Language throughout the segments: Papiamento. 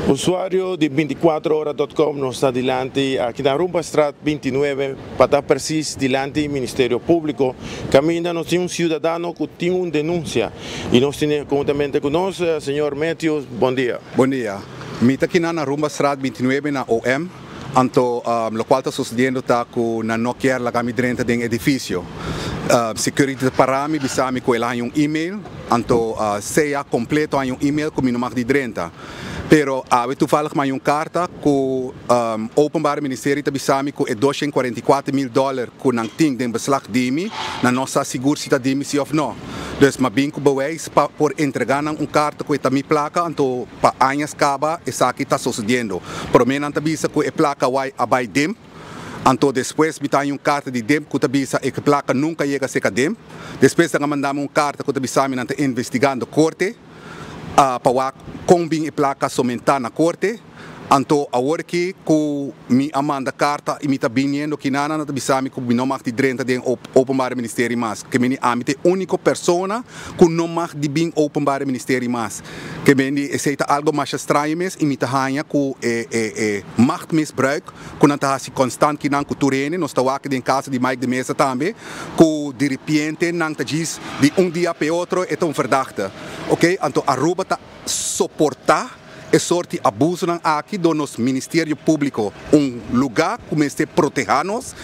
Usuario di 24ora.com, nos ta dilanti aki na Rumbastraat 29, pa ta precies dilanti Ministerio Publico. Caminda nos tin un ciudadano cu tin un denuncia y nos tin conjuntamente cu nos señor Matthews. Bon dia. Bon dia. Mi ta aki na Rumbastraat 29 na OM. Anto, locual ta sucediendo ta cu nan no kier laga mi drenta den edificio. Security ta para mi, bisa mi cu el a un email, anto sea completo un email cu mi no mag di drenta. Pero awe toevallig m'a haya un carta cu Openbaar Ministerie ta bisa mi cu e 244 mil dollar cu nan tin den beslag di mi, nan no sa sigur si ta di mi si of no. Dus m'a bin cu bewijs pa por entrega nan un carta cu ta mi placa, anto pa aña caba esaki ta sucediendo. Pero mi nan ta bisa cu e placa a bay DIM, anto despues mi tin un carta di DIM cu ta bisa e placa nunca a yega serca DIM. Despues nan a manda un carta cu ta bisa mi nan ta investigando corte pa con bin e placa somenta na corte. Anto awor cu mi a manda carta y mi ta biniendo cu nan ta bisa mi cu mi no mag di drenta den Openbaar Ministerie mas. Cu mi ami ta e unico persona cu no mag di bin Openbaar Ministerie mas. Cu mi esey ta algo mas straño mes y mi ta haya cu e machtmisbruik cu nan ta hasi constant cu nan cu tur hende. Nos ta wak den caso di Mike de Meza tambe cu di repente nan ta djis di un dia pa otro e ta un verdachte. Ok, anto Aruba ta soporta e sorto di abuso nan aki door nos Ministerio Publico, un lugar cu mester proteha nos,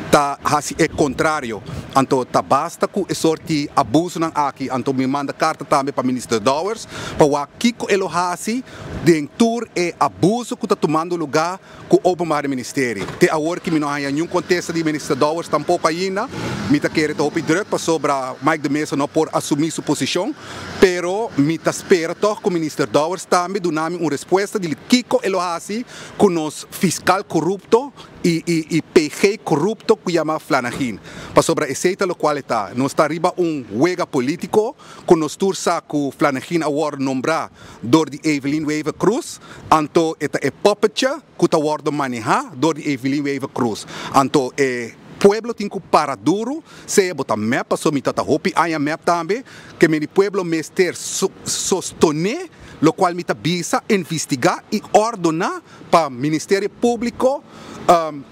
ta hasi e contrario. Anto ta basta cu e sorto di abuso nan aki. Anto mi a manda carta tambe pa Minister Dowers pa wak kico e lo hasi den tur e abuso cu ta tumando lugar cu Openbaar Ministerie. Te awor cu mi no haya ningun contesta di Minister Dowers tampoco ainda. Mi ta kere ta hopi druk pasobra Mike de Meza no por asumi su posicion, pero mi ta spera toch cu Minister Dowers tambe duna mi un respuesta di kico e lo hasi cu nos fiscal corupto y PG corupto cu yama Flanegin. Pasobra esey ta locual ta. Nos ta riba un wega politico cu nos tur sa cu Flanegin a wordo nombra door di Evelyn Wever Croes, anto e ta e puppetje cu ta wordo maneha door di Evelyn Wever Croes. Anto e pueblo tin cu para duro, sea bo ta MEP, paso mi ta hopi aña MEP tambe, cu mi pueblo mester sostene, locual mi ta bisa, investiga y ordena pa Ministerio Publico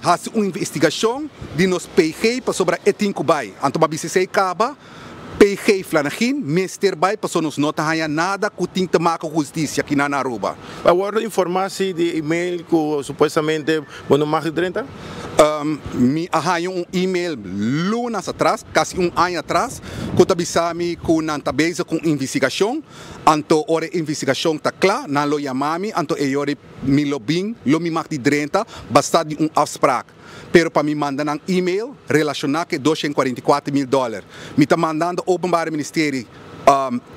hasi un investigacion di nos PG pasobra e tin cu bay. Anto m'a bisa esey caba, PG Flanegin mester bay paso nos no ta haya nada cu tin te maken cu husticia aki na Aruba. Awor informatie di e-mail cu supuestamente bo no mag drenta? Mi a haya un e-mail lunas atras, casi un aña atras, cu ta bisa mi cu nan ta bezig cu investigacion, anto ora investigacion ta cla, nan lo yama mi, anto e ora mi lo bin, lo mi mag di drenta, basta di un afspraak. Pero pa mi manda nan e-mail relaciona cu 244 mil dollar. Mi ta mandando Openbaar Ministerie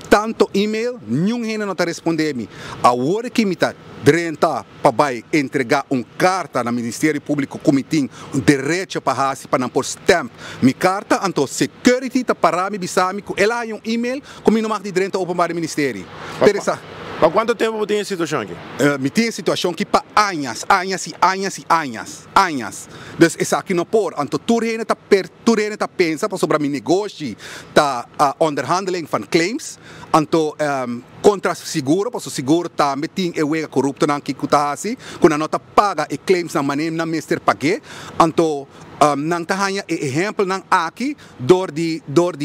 tanto e-mail, ningun hende no ta responde mi. Awor cu mi ta drenta pa bay entrega un carta na Ministerio Publico cu mi tin un derecho pa hasi pa nan por stamp mi carta, anto security ta para mi, bisa mi cu el a haya un e-mail cu mi no mag di drenta Openbaar Ministerie. Pero esa Pa cuanto tempo bo tin e situacion aki? Mi tin e situacion aki pa aña, aña y aña y aña, aña. Dus esaki no por. Anto tur hende ta pensa pasobra mi negoshi ta onderhandeling van claims. Anto contra seguro, paso seguro tambe tin e wega corupto nan cu ta hasi, cu nan no ta paga e claims na manera nan mester paga. Anto nan ta haya e ehempel nan aki door di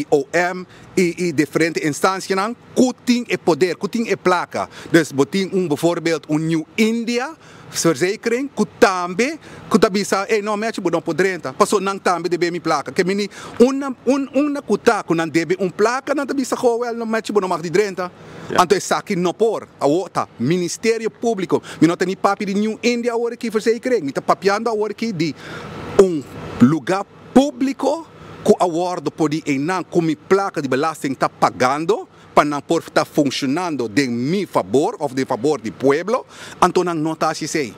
OM y diferente instancia nan cu tin e poder, cu tin e placa. Dus bo tin un bijvoorbeeld un New India verzekering cu tambe cu ta bisa e no mechi bo no por drenta. Paso nan tambe debe mi placa. Ke mini una cu ta cu nan debe un placa, nan ta bisa go wel no mechi bo no mag di drenta. Anto esaki no por. Awor ta Ministerio Publico. Mi no ta ni papia di New India awor aki verzekering. Mi ta papiando awor aki di un lugar publico cu a wordo poni einan cu mi placa di belasting ta pagando pa nan por ta funcionando den mi favor of den favor di pueblo, anto nan no ta hasi.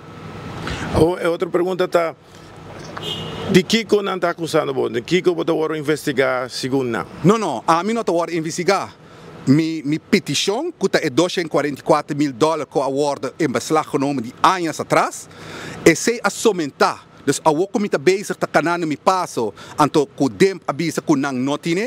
Oh, e otro pregunta ta di kico nan ta acusando bo? Di kico bo ta wordo investiga segun nan? No, ami no ta wordo investiga. Mi peticion, cu ta e 244 mil dollar cu a wordo in beslag genomen di aña atras, esey a somenta. Dus awor ku mi ta bezig ta kanando mi paso, anto ku DIMP a bisa ku nan no tin e,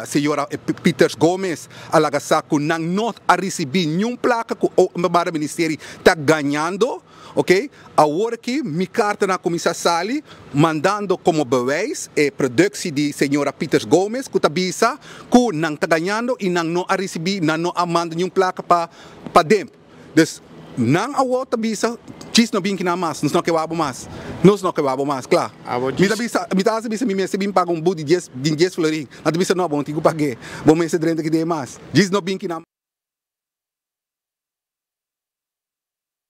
señora Pieters Gomez a laga sa ku nan no a risibí niun plaka ku Openbare Ministerie ta gañando, ok. Awor aki mi kartanan a kuminsá sali mandando komo bewijs e produksie di señora Pieters Gomez ku ta bisa ku nan ta gañando i nan no a risibí, nan no a manda niun plaka pa DIMP. Dus nan awor ta bisa, Djis no bin kinan mas, nos no ke wak bo mas. Nos no ke wak bo mas, kla. Mi ta bisa, mi ta hasi bisa mi mester bin paga un but di dies, di dies florin. Nan ta bisa no, bo no tin ku pag'é. Bo mester drenta ki den mas. Djis no bin kinan.